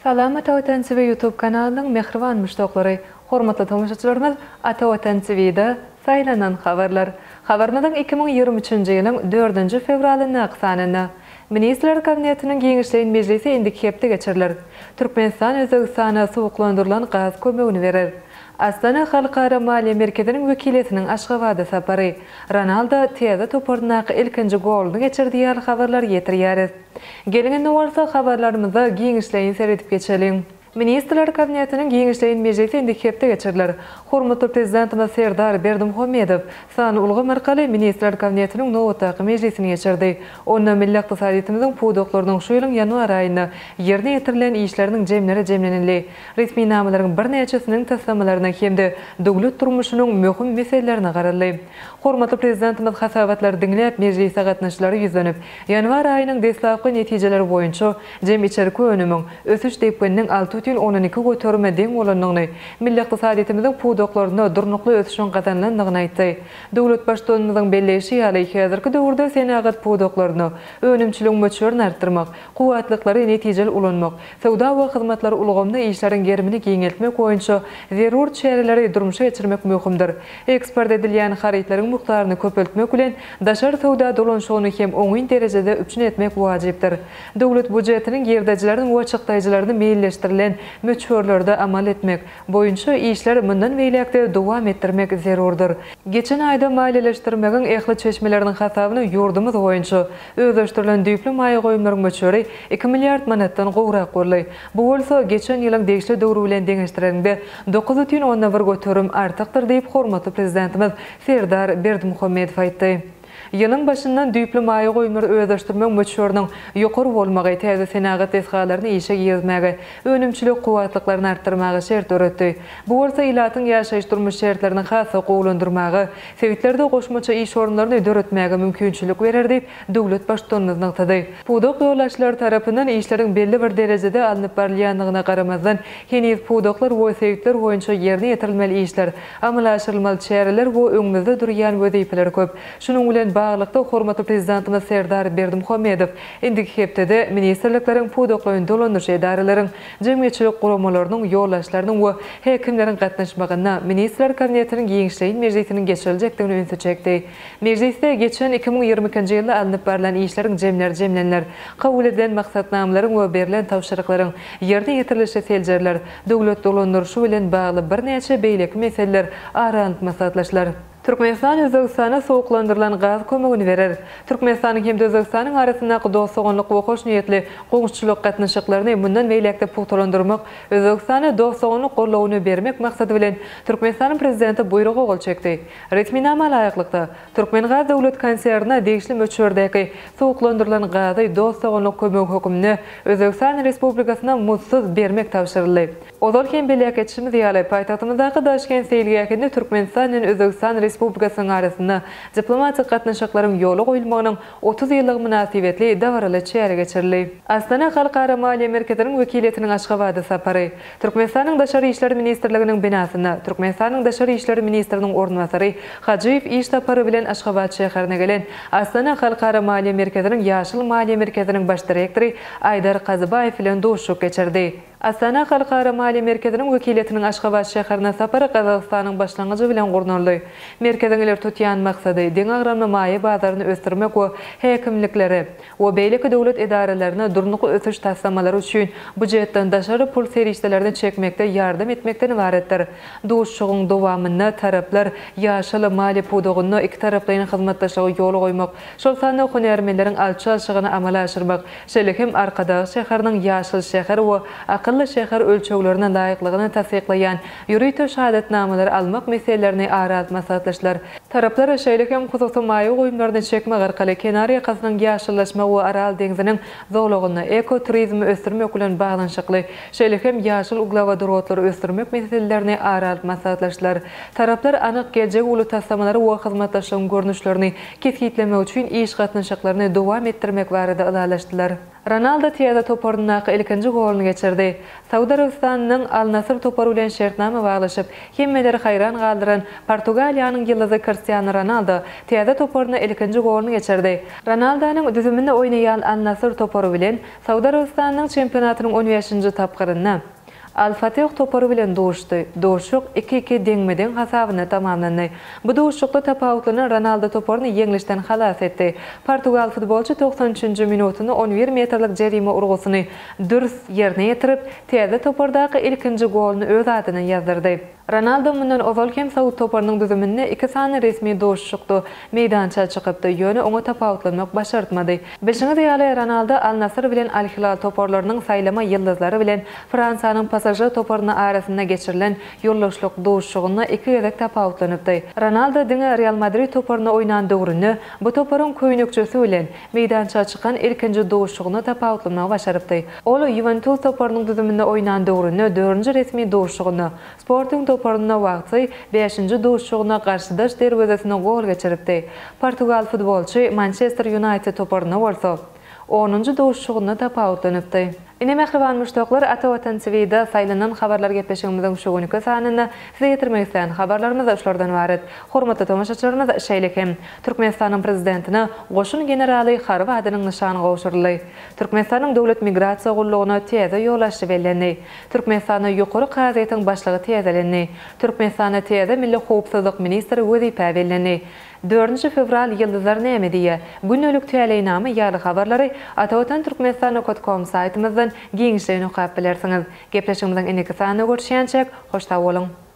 Salam Ata Watan TV YouTube kanalynyň mähriban muşdaklary! Hormatly tomaşaçylarymyz Ata Watan TV-da Saýlanan habarlar. Habarymyzyň 2023-nji ýylyň dördünji fewralyndaky sanynda Ministrler Kabinetiniň giňişleýin mejlisi indiki hepde geçiriler. Türkmenistan Özbegistana suwuklandyrylan gaz kömegini berer. Astana Halkara maliýe merkeziniň wekiliýetiniň Aşgabada sapary, Ronaldo täze toparyndaky ilkinji goluny geçirdi ýaly habarlary ýetirýäris. Geliň indi bolsa habarlarymyza giňişleýin seredip geçeliň. Ministrler Kabinetiniň giňişleýin mejlisi indiki hepde geçiriler. Hormatly Prezidentimiz Serdar Berdimuhamedow sanly ulgam arkaly Ministrler Kabinetiniň nobatdaky mejlisini geçirdi. Onda milli ykdysadyýetimiziň pudaklarynyň şu ýylyň ýanwar aýynda ýerine ýetirilen işleriniň jemleri jemlenildi. Resminamalaryň birnäçesiniň taslamalaryna hem-de döwlet durmuşynyň möhüm meselelerine garaldy. Hormatly Prezidentimiz hasabatlary diňläp, mejlise gatnaşyjylara ýüzlenip, ýanwar aýynyň deslapky netijeleri boýunça jemi içerki önümiň ösüş depgininiň 6,2 göterime deň bolandygyny, milli ykdysadyýetimiziň pudaklarynda durnukly ösüşiň gazanylandygyny aýtdy. Döwlet Baştutanymyzyň belleýşi ýaly, häzirki döwürde senagat pudaklarynda önümçiligiň möçberini artdyrmak, kuwwatlyklary netijeli ulanmak, Söwda we hyzmatlar ulgamynda işleriň gerimini giňeltmek boýunça zerur çäreleri durmuşa geçirmek möhümdir. Eksport edilýän harytlaryň mukdaryny köpeltmek bilen, daşary söwda dolanyşygyny hem oňyn derejede üpjün etmek wajypdyr. Döwlet býujetiniň girdejilerini we çykdaýjylaryny meýilleşdirilen möçberlerde amal etmek boýunça işleri mundan beýläk-de dowam etdirmek zerurdyr. Geçen aýda maliýeleşdirmegiň ähli çeşmeleriniň hasabyna ýurdumyz boýunça Özleşdirilen düýpli maýa goýumlaryň möçberi iki milliard manatdan gowrak boldy. Bu bolsa, geçen ýylyň degişli döwri bilen deňeşdireniňde, 9,1% artykdyr diýip, hormatly Prezidentimiz Serdar Berdimuhamedow aýtdy. Ýylyň başyndan düýpli maýa goýumlary özleşdirmegiň möçberiniň ýokary bolmagy täze senagat desgalaryny işe girizmäge, önümçilik kuwwatlyklaryny artdyrmaga şert döretdi. Bu bolsa ilatyň ýaşaýyş-durmuş şertlerini has-da gowulandyrmaga, sebitlerde goşmaça iş orunlaryny döretmäge mümkinçilik berer diýip, döwlet Baştutanymyz nygtady. Pudak ýolbaşçylary tarapyndan işleriň belli bir derejede alnyp barylýandygyna garamazdan, heniz pudaklar we sebitler boýunça ýerine ýetirilmeli işler, amala aşyrylmaly çäreler we öňümizde durýan wezipeler köp. Şunuň bilen baglylykda, hormatly Prezidentimiz Serdar Berdimuhamedow indiki hepdede ministrlikleriň, pudaklaýyn dolandyryş edaralaryň, jemgyýetçilik guramalarynyň ýolbaşçylarynyň we häkimleriň gatnaşmagynda Ministrler Kabinetiniň giňişleýin mejlisiniň geçiriljekdigine ünsi çekdi. Mejlisde geçen 2022-nji ýylda alnyp barlan işleriň jemleri jemleniler, kabul edilen maksatnamalaryň we berlen tabşyryklaryň ýerine ýetirilişi seljeriler, döwlet dolandyryşy bilen bagly birnäçe beýleki meseleler ara alnyp maslahatlaşylar. Türkmenistan Özbegistana suwuklandyrylan gaz kömegini berer. Türkmenistanyň hem-de Özbegistanyň arasyndaky dost-doganlyk we hoşniýetli goňşuçylyk gatnaşyklaryny mundan beýläk-de pugtalandyrmak, Özbegistana dost-doganlyk goldawyny bermek maksady bilen, Türkmenistanyň Prezidenti Buýruga gol çekdi. Resminama laýyklykda, Türkmengaz döwlet konsernine degişli möçberdäki suwuklandyrylan gazy dost-doganlyk kömegi hökmünde Özbegistan Respublikasyna muzdsuz bermek tabşyryldy. Ozal hem belläp geçişimiz ýaly, paýtagtymyzdaky Daşkent seýilgähinde Türkmenistan bilen Özbegistan Respublikasynyň arasynda diplomatik gatnaşyklaryň ýola goýulmagynyň 30 ýyllygy mynasybetli dabaraly çäre geçirildi. Astana Halkara maliýe merkeziniň wekiliýetiniň Aşgabada sapary. Türkmenistanyň Daşary işler ministrliginiň binasynda Türkmenistanyň Daşary işler ministriniň orunbasary Hajyýew iş sapary bilen Aşgabat şäherine gelen Astana Halkara maliýe merkeziniň Ýaşyl maliýe merkeziniň baş direktory Aýdar Kazybaýew bilen duşuşyk geçirdi. Astana Halkara maliýe merkeziniň wekiliýetiniň Aşgabat şäherine sapary Gazagystanyň başlangyjy bilen gurnaldy. Merkeziň ileri tutýan maksady, deňagramly maýa bazaryny ösdürmek we häkimliklere we beýleki döwlet edaralaryna durnukly ösüş taslamalary üçin býujetden daşary pul serişdelerini çekmekde ýardam etmekden ybaratdyr. Duşuşygyň dowamynda taraplar ýaşyl maliýe pudagynda ikitaraplaýyn hyzmatdaşlygy ýola goýmak, şol sanda hünärmenleriň alyş-çalşygyny amala aşyrmak, Şeýle hem Arkadag şäheriniň ýaşyl şäher we akylly şäher ölçeglerine laýyklygyny tassyklaýan ýörite şahadatnamalary almak meselelerini ara alyp maslahatlaşdylar. Taraplar şeýle hem hususy maýa goýumlaryny çekmek arkaly kenar ýakasynyň ýaşyllaşmagy we Aral deňziniň zolagynda ekoturizmi ösdürmek bilen baglanyşykly, şeýle hem ýaşyl uglewodorodlary ösdürmek meselelerini ara alyp maslahatlaşdylar. Taraplar anyk geljegi uly taslamalary we hyzmatdaşlygyň görnüşlerini kesgitlemek üçin iş gatnaşyklaryny dowam etdirmek barada ylalaşdylar. Ronaldo täze toparyndaky ilkinji goluny geçirdi. Saud Arabystanynyň Al-Nasr topary bilen şertnama baglaşyp, hemmeleri haýran galdyran Portugaliýanyň ýyldyzy Kristiano Ronaldo täze toparyna ilkinji goluny geçirdi. Ronaldonyň düzüminde oýnaýan Al-Nasr topary bilen Saud Arabystanynyň çempionatynyň on bäşinji tapgyrynda Al-Fateh topary bilen duşdy. Duşuşyk iki-iki deňme-deň hasabynda tamamlandy. Bu duşuşykda tapawutlanan Ronaldo toparyny ýeňlişden halas etdi. Portugal futbolçy 93 üçünji minutynda on bir metrlik jerime urgusyny dürs ýerine ýetirip, täze topardaky ilkinji goluny öz adyna ýazdyrdy. Ronaldo mundan ozal hem saud toparynyň düzüminde iki sany resmi duşuşykda meýdança çykypdy, ýöne oňa tapawutlanmak başartmady. Bilşiňiz ýaly, Ronaldo Al-Nasr bilen Al-Hilal toparlarynyň saýlama ýyldyzlary bilen Fransiýanyň PSŽ toparyny arasynda geçirilen ýoldaşlyk duşuşygynda iki gezek tapawutlanypdy. Ronaldo diňe Real Madrid toparynda oýnan döwründe bu toparyň köýnekçesi bilen meýdança çykan ilkinji duşuşygynda tapawutlanmagy başarypdy. Ol Ýuwentus toparynyň düzüminde oýnan döwründe dördünji resmi duşuşygynda, Sporting toparynda wagty bäşinji duşuşygynda garşydaş derwezesine gol geçiripdi. Portugal futbolçy Mançester Ýunaýted toparynda bolsa, onunjy duşuşygynda tapawutlanypdy. Ine mähriban muşdaklar Ata Watan TVda saýlanan habarlar gepleşigimiziň şu günki sanynda size ýetirmek islän habarlarymyz şulardan ybarat. Hormatly tomaşaçylarymyz şeýle hem Türkmenistanyň Prezidentine goşun generaly harby adynyň nyşany gowşuryldy. Türkmenistanyň Döwlet migrasiýa gullugyna täze ýolbaşçy bellendi. Türkmenistanda Ýokary kazyýetiň başlygy täzelendi. Türkmenistanda täze milli howpsuzlyk ministri wezipä bellendi. Dördünji fewral Ýyldyzlar näme diýýär? Gündelik täleýnama ýaly habarlary Atavatan Türkmenistan nokat kom saýtymyzdan giňişleýin okap bilersiňiz. Gepleşigimiziň indiki sanynda görüşýänçäk, hoş sag boluň!